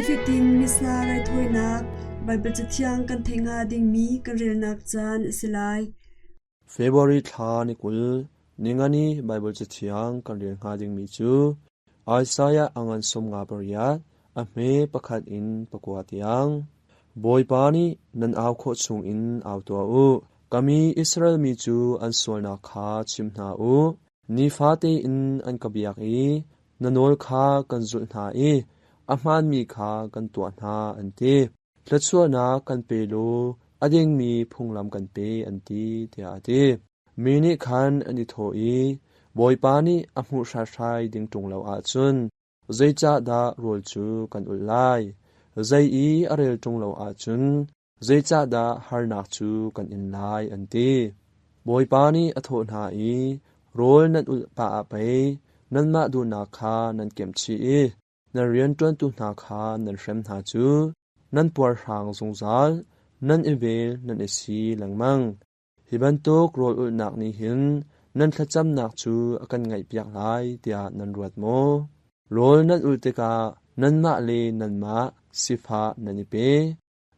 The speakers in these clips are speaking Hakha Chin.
Nifatin Missa raithawinak Baibal Cathiang kan theih hnga dingmi kan relnak caan a si lai. February thla ni 20, ningani Baibal Cathiang kan rel hnga dingmi cu Isaiah a ngan 58, a hme pakhat in pakua tiang. Bawipa nih nan au khawh chungin au tuah u. Ka mi Israel mi cu an sualnak kha chim hna u. Nifate in an ka biak i na nawl kha kan zulh hna i a hmaanmi kha kan tuah hna, an ti. Thluachuahnak kan pe law a dingmi phunglam kan pe, an ti, tiah a ti. Mi nih khan an i thawh i, Bawipa nih a hmuh hraihrai ding ṭung lo ahcun zeicahdah rawl cu kan ulh lai? Zei i a rel ṭung lo ahcun zeicahdah harnak cu kan in lai, an ti. Bawipa nih a thawh hna i, Rawl nan ulh pah ah pei nanmah duhnak kha nan kemhchih i nan rianṭuantu hna kha nan hrem hna cu. Nan puarhrang zungzal, nan i vel nan i si lengmang. Hi bantuk rawl ulhnak nih hin nan thlacamnak cu a kan ngaihpiak lai tiah nan ruat maw? Rawl nan ulh tikah nanmah le nanmah sifah nan i pe.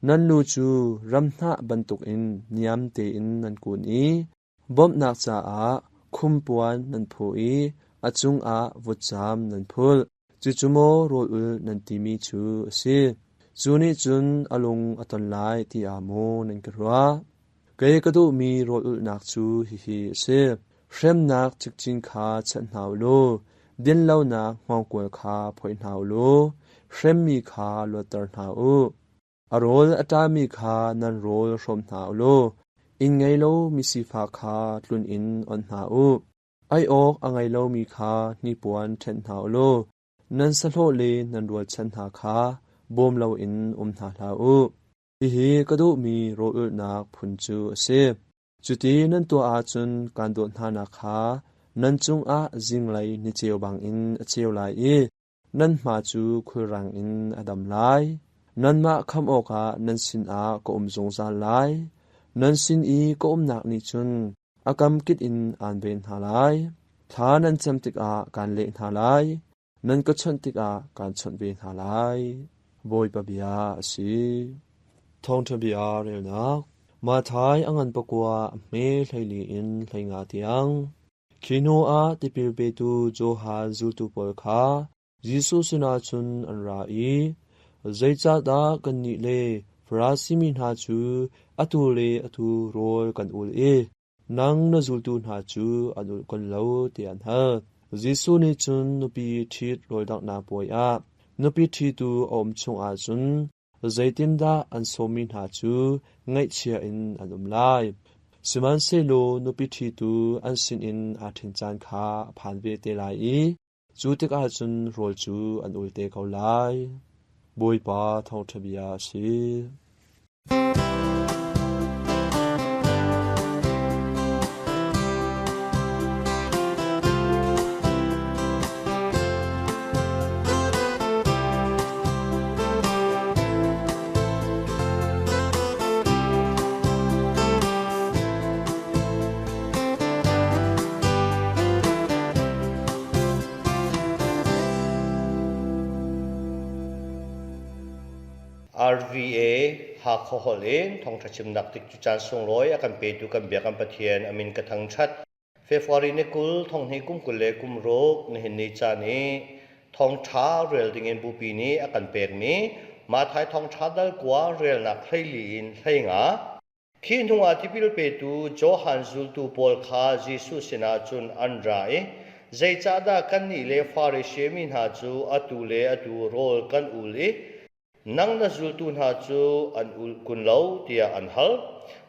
Nan lu cu ramhnah bantukin niam tein nan kun i bawmhnak caah khumpuan nan phaw i a cungah vutcam nan phulh. Cucu maw rawl ulh nan timi cu a si? Cu nih cun a lung a ton lai tiah maw nan ka ruah? Kei ka duhmi rawl ulhnak cu hihi a si: hremnak cikcin kha chanh hna u law dinlonak hngawngkual kha phoih hna u law hremmi kha luatter hna u. A rawl a ṭami kha nan rawl hrawm hna u law inn ngei lo misifak kha tlun in onh hna u. Ei awk a ngei lomi kha hnipuan ṭhenh hna u law nan sahlawh le nan rualchan hna kha bawm loin um hna hlah u. Hihi ka duhmi rawl ulhnak phun cu a si. Cuti nan tuah ahcun kaan dawt hnanak kha nan cungah zinglei niceu bangin a ceu lai i nan hma cu khulrang in a dam lai. Nanmah khamh awkah nan sinah ka um zungzal lai. Nan sin i ka umnak nih cun a kamkip in aan ven hna lai. Thla nan cam tikah kaan leh hna lai. Nan ka chawnh tikah kaan chawnh ve hna lai. Bawipa bia a si. Thawngṭha bia relnak Matthai a ngan pakua a hme 14 in 15 tiang. Khi hnuah tipil petu Johan zultu pawl kha Jesuh sinah cun an ra i, Zeicahdah kannih le Farasi mi hna cu atu le atu rawl kan ul i nang na zultu hna cu an ulh kun lo, tiah an hal. Jesuh nih cun nupi ṭhit rawldanghnak puai ah nupi ṭhitu a um chungah cun zeitindah an sawmmi hna cu ngaihchia in an um lai. Sihmanhsehlaw nupi ṭhitu an sinin aa ṭhen caan kha a phan ve te lai i cu tikah cun rawl cu an ul te ko lai. Bawipa thawngṭha bia a si. RVA Hakha holh in thawngṭha chimnak tik cu caan sunglawi a kan petu kan biak kan Pathian a min ka thangṭhat. February ni 20 thonghnih kum 26 nihin ni caan i thawngṭha rel dingin bupi nih a kan pekmi Matthai thawngṭha dal kua relnak 14 in 15. Khi hnuah tipil petu Johan zultu pawl kha Jesuh sinah cun an ra i, Zeicahdah kannih le Farasi mi hna cu atu le atu rawl kan ul i Nang na zultu hna cu an ul kun lo tiah an hal.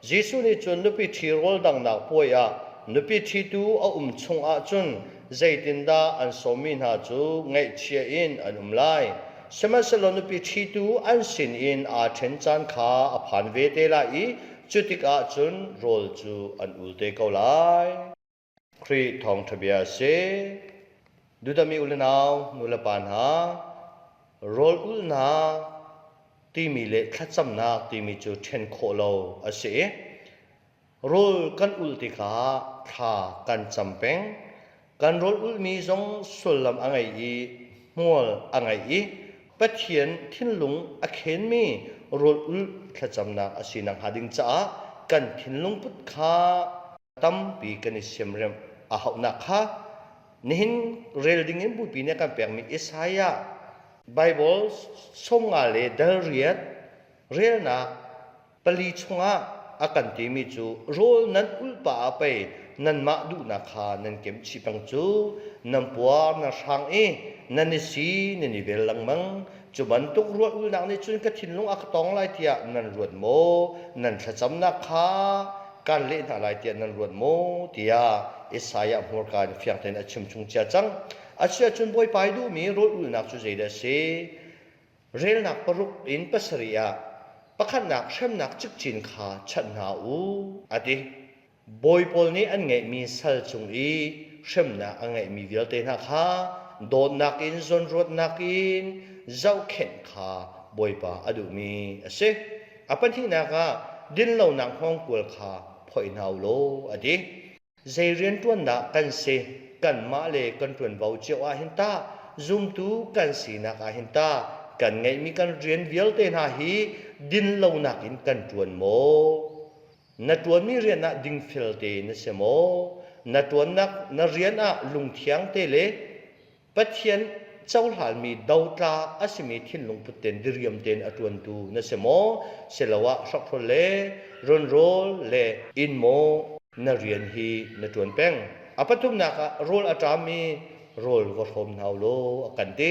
Jesuh nih cun nupi ṭhi rawl danghnak puai ah nupi ṭhitu a um chung ahcun zeitindah an sawmmi hna cu ngaihchia in an um lai. Sihmanhsehlaw nupi ṭhitu an sinin aa ṭhen caan kha a phan ve te lai i cu tikah cun rawl cu an ul te ko lai. Khrih thawngṭha bia a si. Dudami u le nau, nu le pa hna, rawl ulhnak timi le thlacamnak timi cu ṭhen khawh lo a si i rawl kan ulh tikah thla kan cam peng. Kan rawl ulhmi zong sullam a ngei i hmual a ngei i Pathian thinlung a khenmi rawl ulh thlacamnak a si nakhnga ding caah kan thinlung put kha tampi kan i siamremh a hauhnak kha nihin rel dingin Bupi nih a kan pekmi Isaiah Baibal 50 le dal riat relnak pali chungah a kan timi cu rawl nan ulh pah ah pei nanmah duhnak kha nan kemh chih peng cu nan puar nan hrang i nan i si nan i vel lengmang. Cu bantuk rual ulnak nih cun ka thinlung a ka tong lai tiah nan ruat maw? Nan thlacamnak kha kaan leh hna lai tiah nan ruat maw? tiah Isaiah hmurka in fiang tein a chim chung cia cang. Asiahcun Bawipa i duhmi rawl ulnak cu zeidah a si? Relnak paruk in pasarih ah pakhatnak hremnak cikcin kha chanh hna u, a ti. Bawi pawl nih an ngeihmi sal cung i hremnak a ngeihmi vialte hna kha dawtnak in zawnruatnak in zohkhenh kha Bawipa a duhmi a si. A pahnihnak ah dinlonak hngawngkual kha phoih hna u law a ti. Zei rianṭuan dah kan si? Kanmah le kan ṭuanvo cio ah hin tah zumtu kan sinak ah hin tah kan ngeihmi kan rian vialte hna hi dinlonak in kan ṭuan maw? Na ṭuanmi rian ah dingfel te na si maw? Na ṭuannak na rian ah lungthiang te le Pathian cohlanmi dotla a simi thinlung put tein diriam tein a ṭuantu na si maw? Siloah hrokhrol le runrawl le inn maw na rian hi na ṭuan peng? A pathumnak ah rawl a ṭammi rawl va hrawm hna u law a kan ti.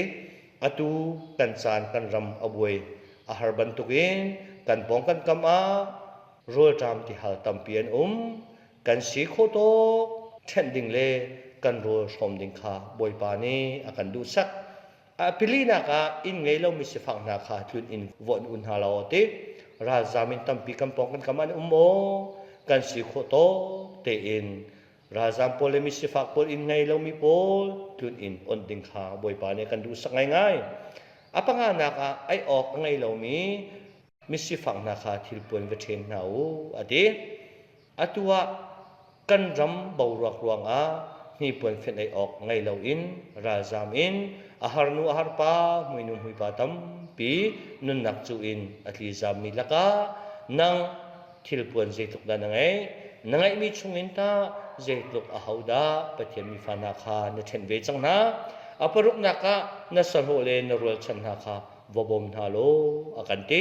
Atu kan caan kan ram a buai a har bantukin kan pawng kan kam ah rawlṭam tihal tampi an um. Kan si khawh tawk ṭhenh ding le kan rawl hrawm ding kha Bawipa nih a kan duhsak. A pilinak ah inn ngei lomi sifak hna kha tlun in vawn u hna law ti ralzam in tampi kan pawng kan kam an um maw? Kan si khawh tawk tein ralzam pawl le mi sifak pawl inn ngei lomi pawl tlun in onh ding kha Bawipa nih a kan duhsak ngaingai. A panganak ah ei awk a ngei lomi misifak hna kha thilpuan va ṭhen hna u a ti. Atu ah kan ram boruak ruangah hnipuan fenh ei awk ngei loin ralzam in a harnu a harpa hmuinu hmuipa tampi nunnak cu in a tlizammi lakah nang thilpuan zeitluk dah na ngeih? Na ngeihmi chungin tah zeitluk a hodah Pathian mifa hna kha na ṭhenh ve cang hna? A paruknak ah na sahlawh le na rualchan hna kha va bawm hna law a kan ti.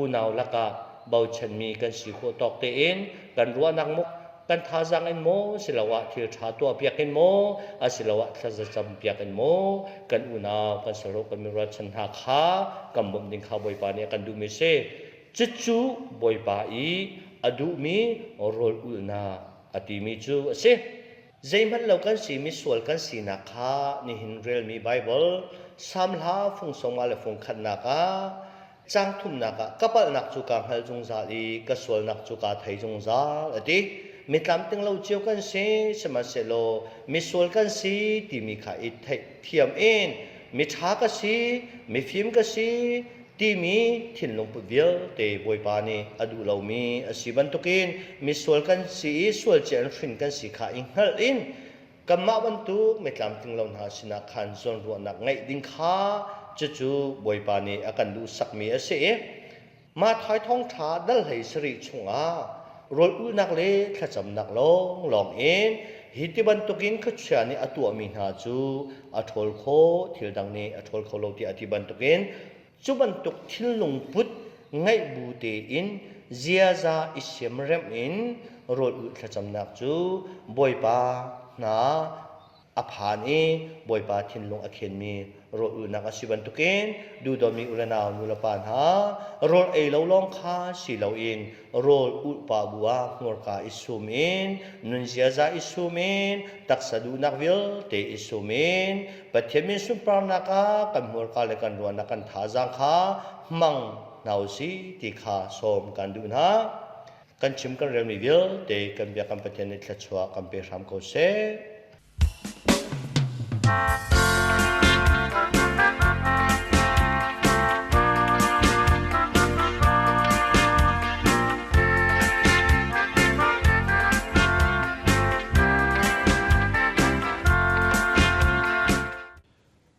Unau lakah bochanmi kan si khawh tawk tein kan ruahnak maw kan thazaang in maw siloah thil ṭha tuahpiak in maw asiloah thlazacam piak in maw kan unau kan sahlawh kan mirualchan hna kha kan bawmh ding kha Bawipa nih a kan duhmi a si. Cucu Bawipa i a duhmi rawl ulhnak a timi cu a si. Zeihmanh lo kan si misual kan sinak kha nihin relmi Baibal Salm hla fung sawmnga le fung khatnak ah caang thumnak ah ka palhnak cu kaa hngal zungzal i ka sualnak cu kaa thei zungzal a ti. Mi tlamtling lo cio kan si, sihmanhsehlaw misual kan si timi kha i theih thiam in miṭha ka si, mifim ka si timi thinlung put vialte Bawipa nih a duh lomi a si bantukin misual kan si i sual cia in hrin kan si kha i hngalh in kanmah bantuk mi tlamtling lo hna sinah khan zawnruahnak ngeih ding kha cucu Bawipa nih a kan duhsakmi a si i Matthai thawngṭha dal hlei sarih chungah rawl ulhnak le thlacamnak lawnglawng in hi ti bantukin khuachia nih a tuahmi hna cu a ṭhawl khawh, thil dang nih a ṭhawl kho lo tiah a ti bantukin cu bantuk thinlung put ngeih bu tein ziaza i siamremh in rawl ulh thlacamnak cu Bawipa hna a phan i Bawipa thinlung a khenmi rawl ulhnak a si bantukin duhdawmi u le nau nu le pa hna rawl ei lo lawng kha si loin rawl ulh pah bu ah hmurka i sum in nun ziaza i sum in taksa duhnak vialte i sum in Pathian min sunparnak ah kan hmurka le kan ruahnak kan thazaang kha hmang hna u si ti kha sawm kan duh hna. Kan chim kan relmi vialte kan biakam Pathian nih thluachuah kan pe hram ko seh.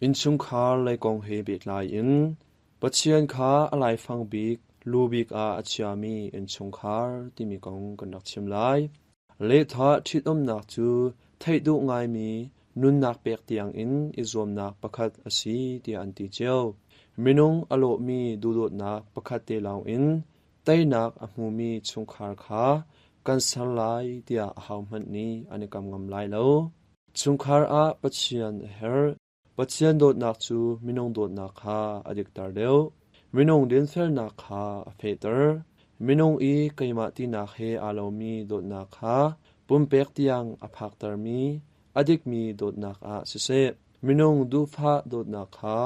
Innchungkhar lei kong he pehtlai in Pathian kha a laifang bik, lu bik ah a chiami innchungkhar timi kong kan rak chim lai. Lehthah ṭhitumnak cu theih duh ngaimi nunnak pek tiangin i zuamnak pakhat a si tiah an ti cio. Minung a lawhmi duhdawtnak pakhat te lawngin teinak a hmumi chungkhar kha kan ser lai tiah ahohmanh nih an i kam ngam lai lo. Chungkhar ah Pathian a herh. Pathian dawtnak cu minung dawtnak kha a dikter deuh. Minung dinfelnak kha a fehter. Minung i keimah tinak he aa lomi dawtnak kha pumpek tiang a phaktermi a dikmi dawtnak ah siseh, minung duhfah dawtnak kha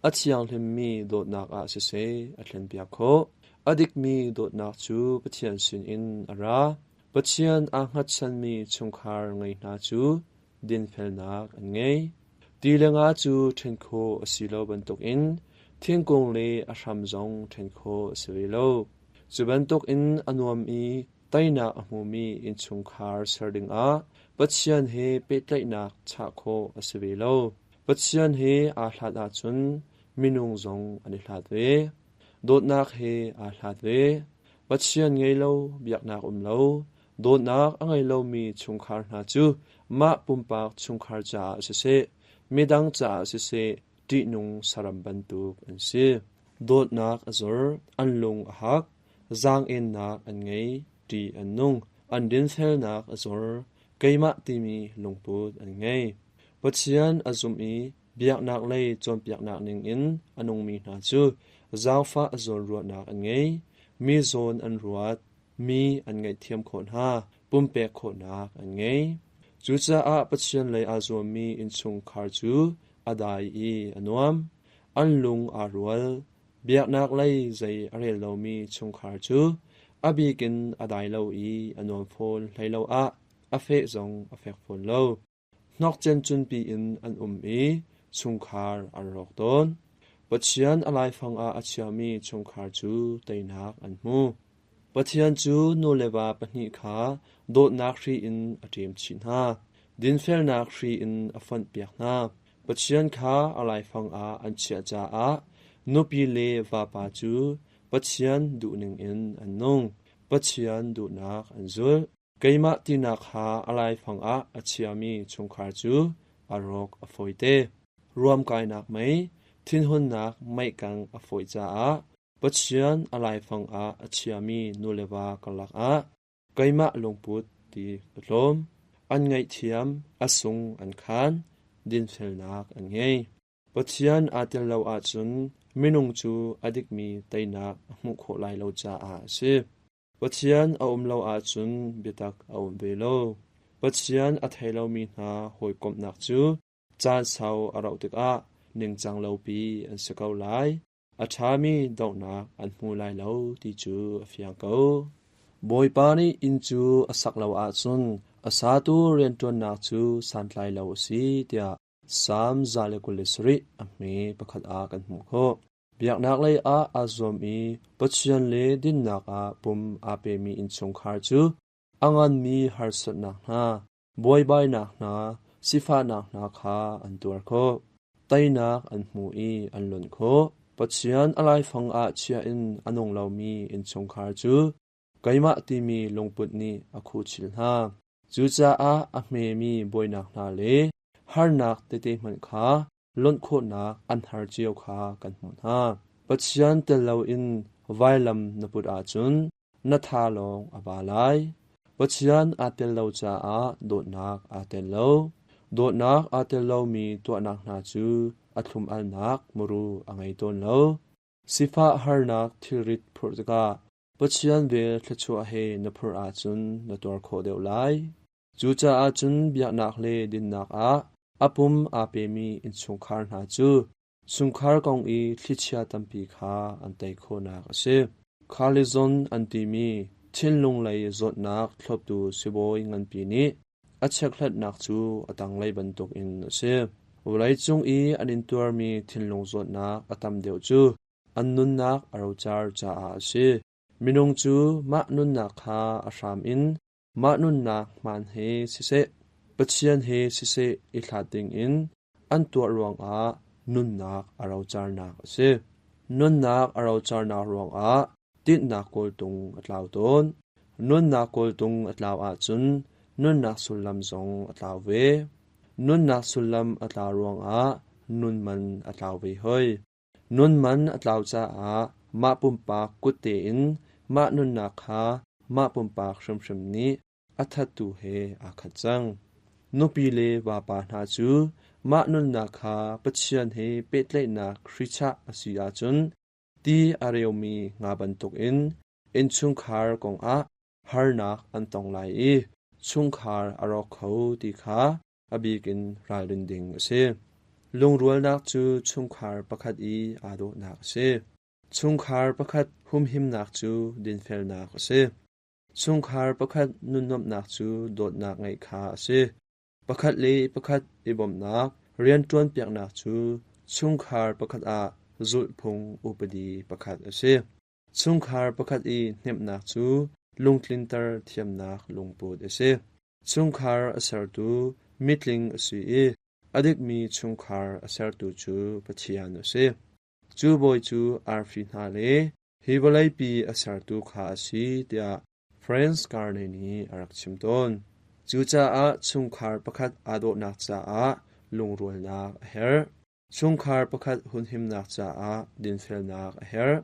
a thianghlimmi dawtnak ah siseh a thlenpiak khawh. A dikmi dawtnak cu Pathian sinin a ra. Pathian aa hngatchanmi chungkhar ngei hna cu dinfelnak an ngei. Ti le nga cu ṭhen khawh a si lo bantukin thingkung le a hram zong ṭhen khawh a si ve lo. Cu bantukin a nuam i teinak a hmumi innchungkhar ser dingah Pathian he pehtlaihnak chah khawh a si ve lo. Pathian he aa hlat ahcun minung zong an i hlat ve. Dawtnak he aa hlat ve. Pathian ngei lo, biaknak um lo, dawtnak a ngei lomi chungkhar hna cu mah pumpak chungkhar caah siseh, midang caah siseh ṭihnung saram bantuk an si. Dawtnak a zor, an lung a hak, zaang-ennak an ngei, ṭih an nung, an dinfelnak a zor, keimah timi lungput an ngei. Pathian a zum i biaknak lei cawnpiaknak ningin a nungmi hna cu zaangfah zawnruahnak an ngei, mi zawn an ruat, mi an ngaihthiam khawh hna, pumpek khawhnak an ngei. Cucaah Pathian lei aa zuammi innchungkhar cu a dai i a nuam. An lung aa rual. Biaknak lei zei a rel lomi chungkhar cu a bik in a dai lo i a nuam fawn hlei lo ah a feh zong a fek fawn lo. Hnawkcen cunpi in an um i chungkhar an rawk tawn. Pathian a laifang ah a chiami chungkhar cu teinak an hmu. Pathian cu nu le va pahnih kha dawtnak hri in a ṭem chih hna. Dinfelnak hri in a fonhpiak hna. Pathian kha a laifang ah an chiah caah nupi le vapa cu Pathian duhning in an nung. Pathian duhnak an zulh. Keimah tinak kha a laifang ah a chiami chungkhar cu a rawk a fawite. Ruamkainak mei, thinhunnak meikang a fawi caah Pathian a laifang ah a chiami nuleva karlak ah keimah lungput ti a tlawm. An ngaihthiam, a sung an khan, dinfelnak an ngei. Pathian aa tel lo ahcun minung cu a dikmi teinak a hmuh khawh lai lo caah a si. Pathian a um lo ahcun biatak a um ve lo. Pathian a thei lomi hna hawikomhnak cu caan sau a rauh tikah ningcang lopi an si ko lai. A ṭhami donghnak an hmu lai lo ti cu a fiang ko. Bawipa nih inn cu a sak lo ahcun a satu rianṭuannak cu santlai lo a si tiah Salm 127 a hme pakhat ah kan hmuh khawh. Biaknak lei ah aa zuam i Pathian le dinnak ah pum aa pemi innchungkhar cu a nganmi harsatnak hna, buaibainak hna, sifahnak hna kha an tuar khawh. Teinak an hmu i an lonh khawh. Pathian a laifang ah chia in a nung lomi innchungkhar cu keimah timi lungput nih a khuhchilh hna. Cucaah a hmemi buainak hna le harnak tete hmanh kha lonh khawhnak an har cio kha kan hmuh hna. Pathian tel loin vailam na put ahcun na tha lawng a ba lai. Pathian aa tel lo caah dawtnak aa tel lo. Dawtnak aa tel lomi tuahnak hna cu a thlum-alnak muru a ngei tawn lo. Sifah harnak thilrit phurh tikah Pathian vel thluachuah he na phurh ahcun na tuar khawh deuh lai. Cucaah cun biaknak le dinnak ah a pum aa pemi innchungkhar hna cu chungkhar kong i thlichia tampi kha an tei khawhnak a si. Khalizon an timi thinlung lei zawtnak thloptu sibawi nganpi nih a chekhlatnak cu a tanglei bantukin a si. Vawleicung i an intuarmi thinlung zawtnak a tam deuh cu an nunnak a rocar caah a si. Minung cu mah nunnak kha a hram in Mah nunnak hmaan he siseh, Pathian he siseh i hlat dingin an tuah ruangah nunnak a rocarnak a si. Nunnak a rocarnak ruangah tinhnak kawltung a tlau tawn. Nunnak kawltung a tlau ahcun nunnak sullam zong a tlau ve. Nunnak sullam a tlau ruangah nun man a tlau ve hoi. Nun man a tlau caah mah pumpak kut tein mah nunnak kha mah pumpak hrimhrim nih a thattu he aa khat cang. Nupi le vapa hna cu mah nunnak kha Pathian he pehtlaihnak hrichah a si ahcun ti a reumi nga bantukin innchungkhar kongah harnak an tong lai i chungkhar a rawk kho ti kha a bik in ralrin ding a si. Lungrualnak cu chungkhar pakhat i aa dawhnak a si. Chungkhar pakhat humhimnak cu dinfelnak a si. Chungkhar pakhat nunnuamhnak cu dawtnak ngeih kha a si. Pakhat le pakhat i bawmhnak, rianṭuanpiaknak cu chungkhar pakhat ah zulhphung upadi pakhat a si. Chungkhar pakhat i hnemhnak cu lungtlinter thiamnak lungput a si. Chungkhar a sertu mitling a si i a dikmi chungkhar a sertu cu Pathian a si. Cu bawi cu arfi hna le hi vawleipi a sertu kha a si tiah Franz Carney nih a rak chim tawn. Cucaah chungkhar pakhat aa dawhnak caah lungrualnak a herh. Chungkhar pakhat hunhimnak caah dinfelnak a herh.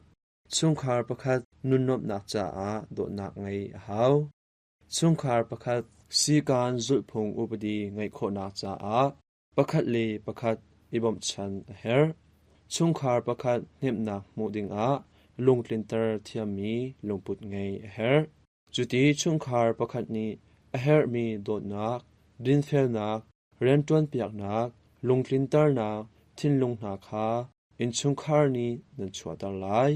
Chungkhar pakhat nunnuamhnak caah dawtnak ngeih a hau. Chungkhar pakhat sikaan zulhphung upadi ngeih khawhnak caah pakhat le pakhat i bawmhchanh a herh. Chungkhar pakhat hnemhnak hmuh dingah lungtlinter thiammi lungput ngeih a herh. Cuti chungkhar pakhat nih a herhmi dawtnak, dinfelnak, rianṭuanpiaknak, lungtlinternak thinlung hna kha innchungkhar nih nan chuahter lai.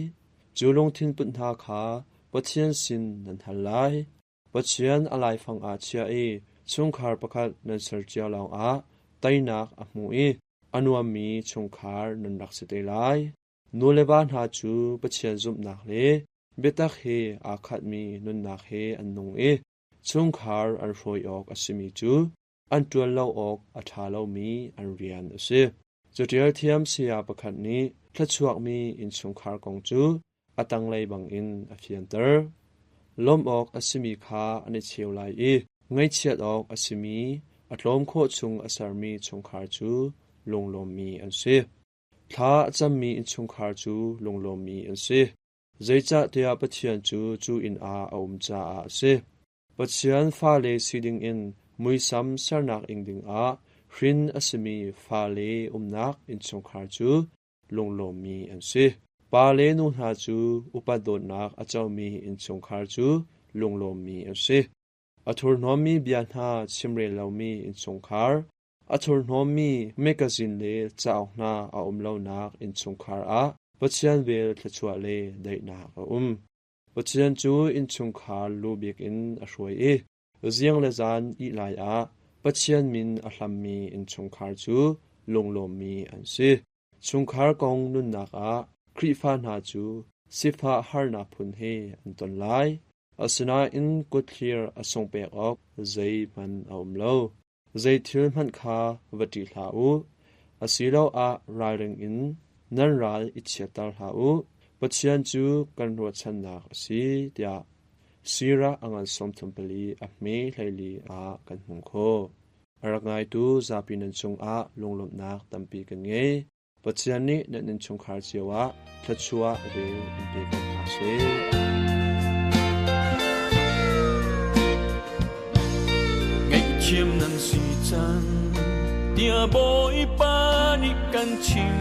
Cu lungthin put hna kha Pathian sin nan hal lai. Pathian a laifang ah chia i chungkhar pakhat nan ser cio lawngah teinak a hmu i a nuammi chungkhar nan rak si te lai. Nu le va hna cu Pathian zumhnak le biatak he aa khatmi nunnak he an nung i chungkhar an hruai awk a simi cu an ṭuan lo awk a ṭha lomi an rian a si. Caṭial thiam saya pakhat nih thluachuakmi innchungkhar kong cu a tanglei bangin a fianter. Lawmh awk a simi kha an i cheu lai i ngaihchiat awk a simi a tlawm khawh chung a sermi chungkhar cu lunglawmmi an si. Thla a cammi innchungkhar cu lunglawmmi an si. Zeicahtiah Pathian cu cu inn ah a um caah a si. Pathian fale si dingin muisam sernak ing dingah hrin a simi fale umnak innchungkhar cu lunglawmmi an si. Pa le nu hna cu upat dawtnak a comi innchungkhar cu lunglawmmi an si. A thurhnawmmi bia hna chimrel lomi innchungkhar, a thurhnawmmi mekazin le cauk hna a um lonak innchungkhar ah Pathian vel thluachuah le daihnak a um. Pathian cu innchungkhar lu bik in a hruai i ziang le zan ih lai ah Pathian min a hlammi innchungkhar cu lunglawmmi an si. Chungkhar kong nunnak ah Khrihfa hna cu sifah harnak phun he an ton lai. Asinain kutthlir a sungpek awk zeihmanh a um lo. Zei thil hmanh kha va ṭih hlah u, asiloah ralring in nan ral i chiatter hlah u. Pathian cu kan ruahchannak a si, tiah Sirah a ngan 34 a hme 14 ah kan hmuh khawh. A rak ngaitu zapi nan cungah lunglawmhnak tampi kan ngei. Pathian nih nan innchungkhar cio ah thluachuah rel in pe ko hna seh. Ngaihthiam nan si cang tiah Bawipa nih kan chim.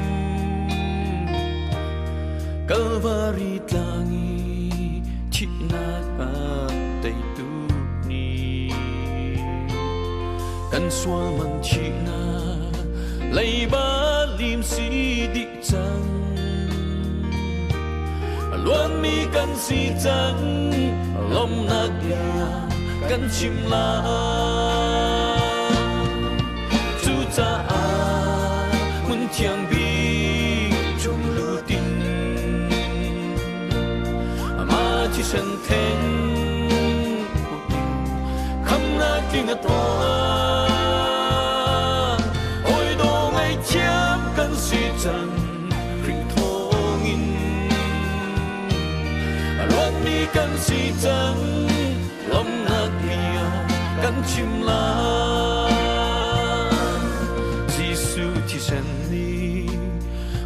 Kalvari tlang i thihnak a teitu ni. Kan sual man thihnak leiba lim si dih cang. Luanmi kan si cang, lawmhnak bia kan chim lai. Cucaah hmun thiang bik chung lutin amah thisen theng putin khamnak tling a tuah. Hawi dawh ngaihthiam kan si cang. cang Khrih thawngin. A luatmi kan si cang, lawmhnak bia kan chim lai. Jesuh thisen nih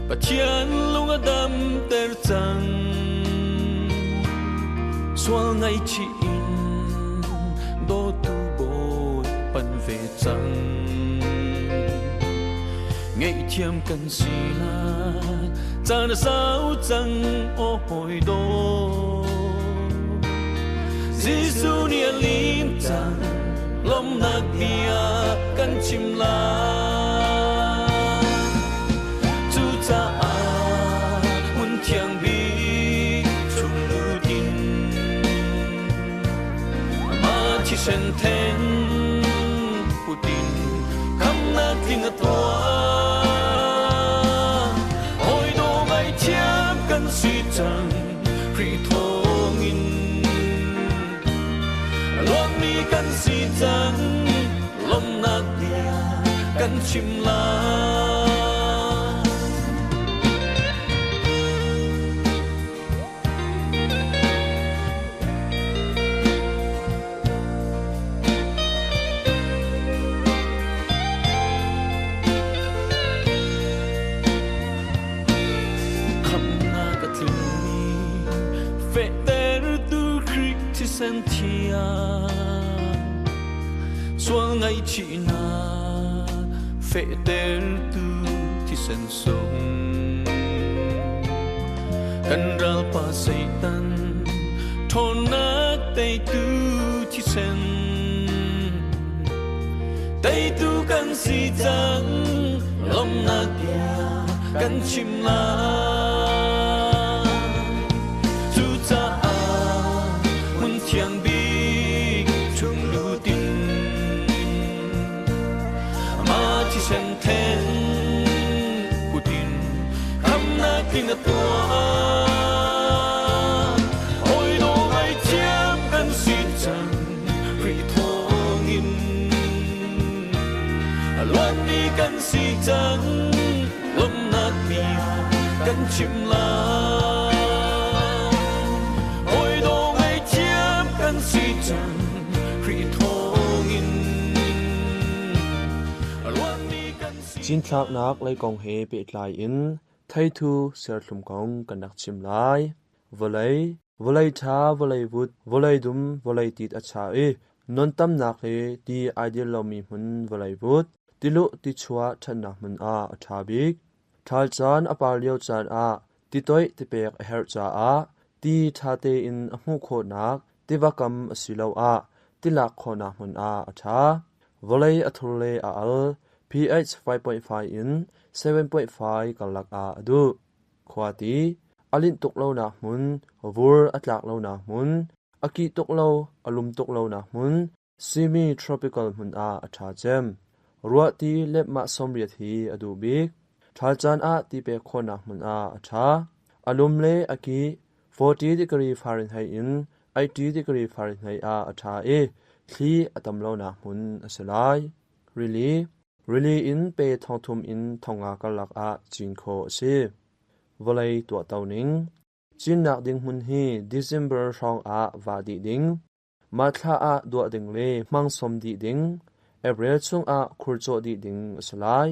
Pathian lung a damter cang. Sual ngaihchih in dawtu Bawi pan ve cang. Ngaihthiam kan si lai, caan a sau cang aw hawi dawt. Jesuh nih a lim cang, lawmhnak bia kan chim lai. Cucaah hmun thiang bik chung lut in Amah thisen theng put in khamnak tling a tuah. Hawi dawh ngaihthiam kan si cang Khrih thawngin. Luatmi kan si cang, lawmhnak bia kan chim lai. Khamhnak a tlingmi fehtertu Khrih thisen thiang sual ngaihchihnak fehtertu thisen sung kan ralpa Satan ṭhawnnak teitu thisen teitu kan si cang lawmhnak bia kan chim lai cucaah hmun thiang bik chung lut in Amah thisen theng put in khamnak in a tuah. Hawi dawh ngaihthiam kan si cang Khrih thawngin. A luatmi kan si cang lawmhnak bia kan chim lai. Hawi dawh ngaihthiam kan si cang Khrih thawngin. Cinthlaknak lei kong he pehtlai in theithu serthlum kong kan rak chim lai. Vawlei, vawlei ṭha, vawlei vut, vawlei dum, vawlei tit a cha i non tamnak le ti ai dil lomi hmun vawlei vut, tiluh tichuah ṭhatnak hmun ah a ṭha bik. Ṭhal caan a par lio caan ah titoih tipek a herh caah ti ṭha tein a hmuh khawhnak tiva kam asiloah tilak khawhnak hmun ah a ṭha. Vawlei a thur le a al, pH 5.5 in 7.5 karlak ah a duh. Khuati, a linh tuk lonak hmun, vur a tlak lonak hmun, a kih tuk lo, a lum tuk lonak hmun, Semi-tropical hmun ah a ṭha cem. Ruahti lepmah 80 hi a duh bik. Ṭhal caan ah ti pek khawhnak hmun ah a ṭha. A lum le a kih 40 degree Fahrenheit in 80 degree Fahrenheit ah a ṭha i thli a tam lonak hmun a si lai. Rili, rili in pe 3,000 in 5,000 karlak ah cin khawh a si. Vawlei tuahto ning. Cinnak ding hmun hi December hrawng ah vah dih ding. Mah thla ah duah ding le hmangsom dih ding, April chungah khurcawh dih ding a si lai.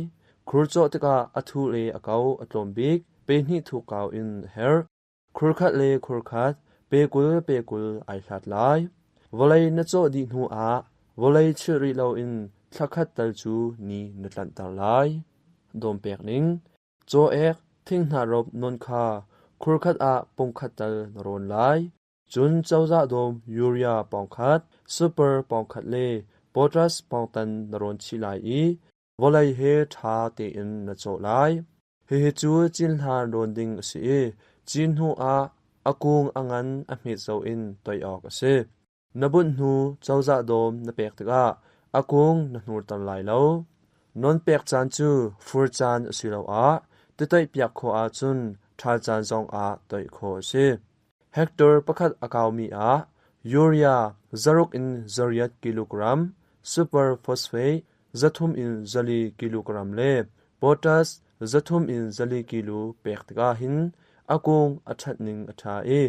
Khurcawh tikah a thu le a ko a tlawm bik pe hnih thuk kau in a herh. Khur khat le khur khat pe 20 pe 20 ai hlat lai. Vawlei na cawh dih hnu ah vawlei chilh rih loin thla khat tal cu ni na tlanhter lai. Dawm pek ning. Caw ek thinghnah rop nawn kha khur khat ah pung khat tal na rawn lai. Cun cozah dawm urea pawngkhat, super pawngkhat le potash pawngtan na rawn chih lai i vawlei he ṭha tein na cawh lai. Hihi cu cinhlan rawn ding a si i cin hnu ah a kung a ngan a hmet zoh in toih awk a si. Na bunh hnu cozah dawm na pek tikah a kung na hnurter lai lo. Non pek caan cu fur caan asiloah titoihpiak khawh ahcun ṭhal caan zongah toih khawh a si. Hectare pakhat a kaumi ah urea 600 in 800 kilogram, super phosphate 300 in 400 kilogram le potash 300 in 400 kilo pek tikah hin a kung a ṭhat ning a ṭha i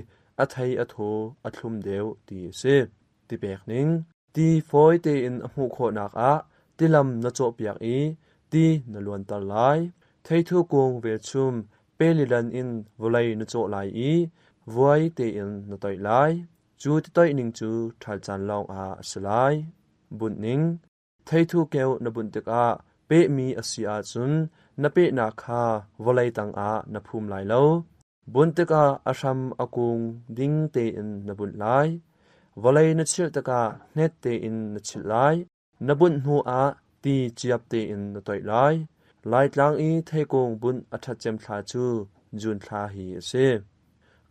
a thei a thaw a thlum deuh ti a si. Ti pek ning. Ti fawi tein a hmuh khawhnak ah tilam na cawhpiak i ti na luanter lai. Theithu kung velchum pelilan in vawlei na cawh lai i vuai tein na toih lai. Cu ti toih ning cu ṭhal caan lawngah a si lai. Bunh ning. Theithu keuh na bunh tikah pehmi a si ahcun na pehnak kha vawlei tangah na phum lai lo. Bunh tikah a hram a kung ding tein na bunh lai. Vawlei na chilh tikah hnet tein na chilh lai. Na bunh hnuah ti ciap tein na toih lai. Laitlang i theikung bunh a ṭhat cem thla cu June thla hi a si.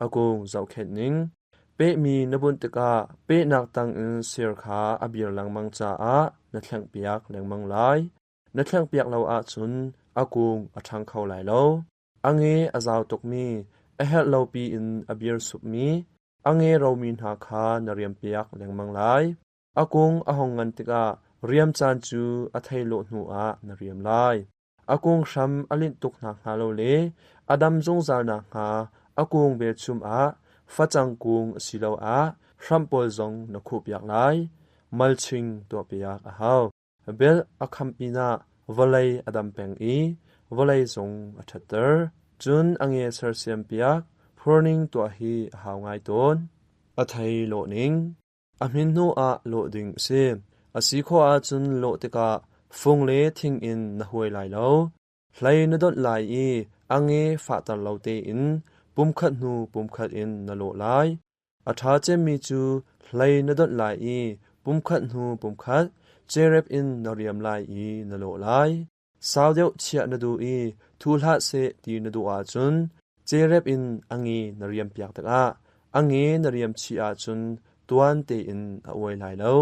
A kung zohkhenh ning. Pehmi na bunh tikah pehnak tangin ser kha a bir lengmang caah na thlengpiak lengmang lai. Na thlengpiak lo ahcun a kung a ṭhang kho lai lo. A nge a zau tukmi, a herh lo piin a bir supmi, a nge romi hna kha na riampiak lengmang lai. A kung a hung ngan tikah riam caan cu a thei lawh hnuah na riam lai. A kung hram a linh tuk nakhnga lo le a dam zungzal nakhnga a kung velchum ah facang kung asiloah hramh pawl zong na khuhpiak lai. Mulching tuahpiak a hau. Belh a kham pinah vawlei a dam peng i vawlei zong a ṭhatter. Cun a nge sersiampiak, pruning tuah hi a hau ngai tawn. A thei lawhning. A hmin hnuah lawh ding a si. A si khawh ahcun lawh tikah fung le thing in na huai lai lo. Hlei na donh lai i a nge fahter lo tein pumkhat hnu pumkhat in na lawh lai. A ṭha cemmi cu hlei na donh lai i pumkhat hnu pumkhat cerep in na riam lai i na lawh lai. Sau deuh chiah na duh i thu hlah seh ti na duh ahcun cerep in a nge na riampiak tikah a nge na riam chih ahcun tuan tein a uai lai lo.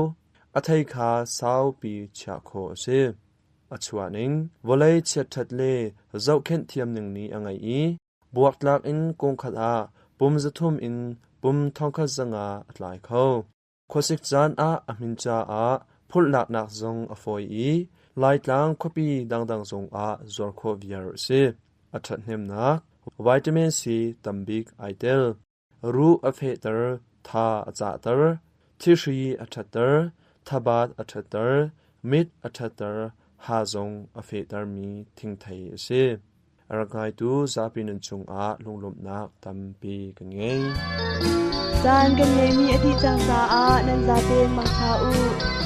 A thei kha saupi chiah khawh a si. A chuah ning, vawlei chiatṭhat le zohkhenh thiam ning nih a ngeih i buaktlak in kungkhat ah pum 300 in pum 1500 a tlai kho. Khuasik caan ah a hmin caah phulhlaknak zong a fawi i Laitlang khuapi dangdang zongah zuar khawh viar a si. A ṭhathnemnak vitamin C tambik ai tel. Ruh a fehter, tha a cahter, thihri a ṭhatter, thabat a ṭhatter, mit a ṭhatter, ha zong a fehtermi thingthei a si. A rak ngaitu zapi nan cungah lunglawmhnak tampi kan ngei. Caan kan ngeihmi a dih cang caah nan zaten mangṭha u.